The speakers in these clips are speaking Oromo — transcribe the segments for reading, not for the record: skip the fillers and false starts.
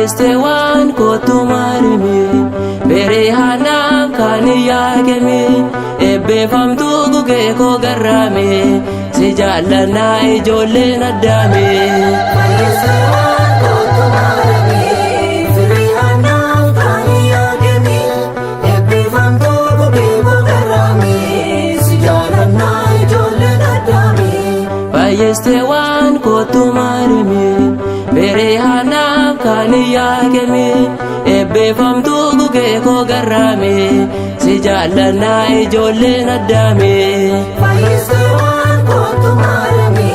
Fayyistee waan kootu maarimi Firee haanaaf kan yaakemi Eebbifamtuu gugee koo garraame Si jaallannaa ijoolleen addaame. Fayyistee waan kootu maarami firii haanaaf kan yaakemi eebbifamtuu gugee koo garraame si jaalannaa ijoolleen addaame. Fayyistee waan kootu maarimi Firee haanaaf kan yaakemi Eebbifamtuu gugee koo garraame Si jaallannaa ijoolleen addaame. Fayyistee waan kootu maarami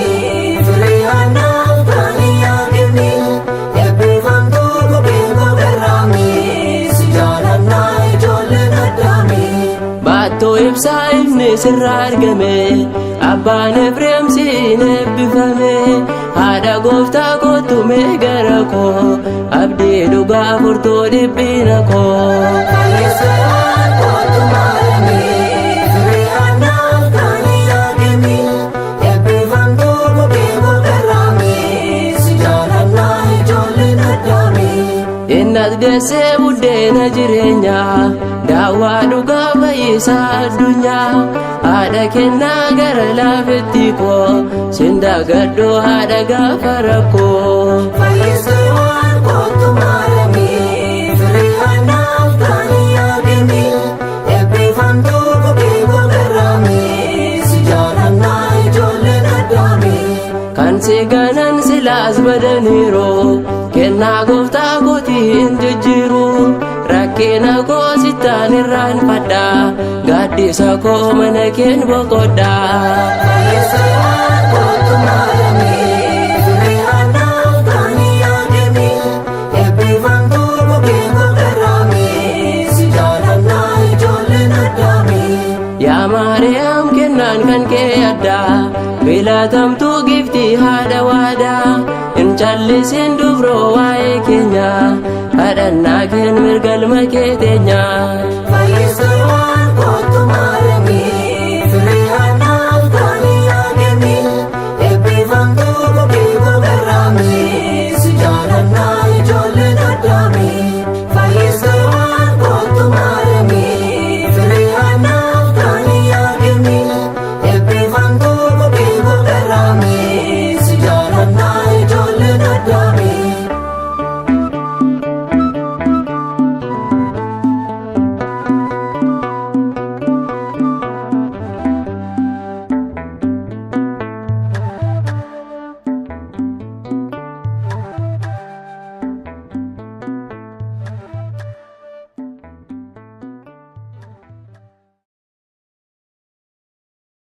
firii haanaaf kan yaakemi eebbifamtuu gugee koo garraame si jaalannaa ijoolleen addaame. Baattuu ibsaa ifni sirraa argame Abbaan Efreem siin eebbifame Haadha gooftaa kootu mee gara koo Abdii dhugaa furtuu dhiphina koo. Fayyistee waan kootu maarami firii haanaaf kan yaakemi eebbifamtuu gugee koo garraame si jaalannaa ijoolleen addaame. Innas deessee buddeena jireenyaa Daawwaa dhugaa fayyisaa addunyaa Haadha kennaa gara laafetti koo Sindagadhoo haadha gaafa rakkoo. Fayyistee waan kootu maarami firii haanaaf kan yaakemi eebbifamtuu gugee koo garraame si jaalannaa ijoolleen addaame. Kan si ganan silaas badaniiru kennaa gooftaa kootiin jijjiiru rakkina koo sittaan irraanfadha gaaddisa koo mana keen boqodha. Fayyistee waan kootu maarami firii haanaaf kan yaakemi eebbifamtuu gugee koo garraame si jaalannaa ijoolleen addaame. Yaa Maariyaam kennaan kan kee addaa filatamtuu giftii haadha waadaa hin callisin dubroo waa'ee keenya kadhannaa keen mirgalma kee teenya. Fayyistee waan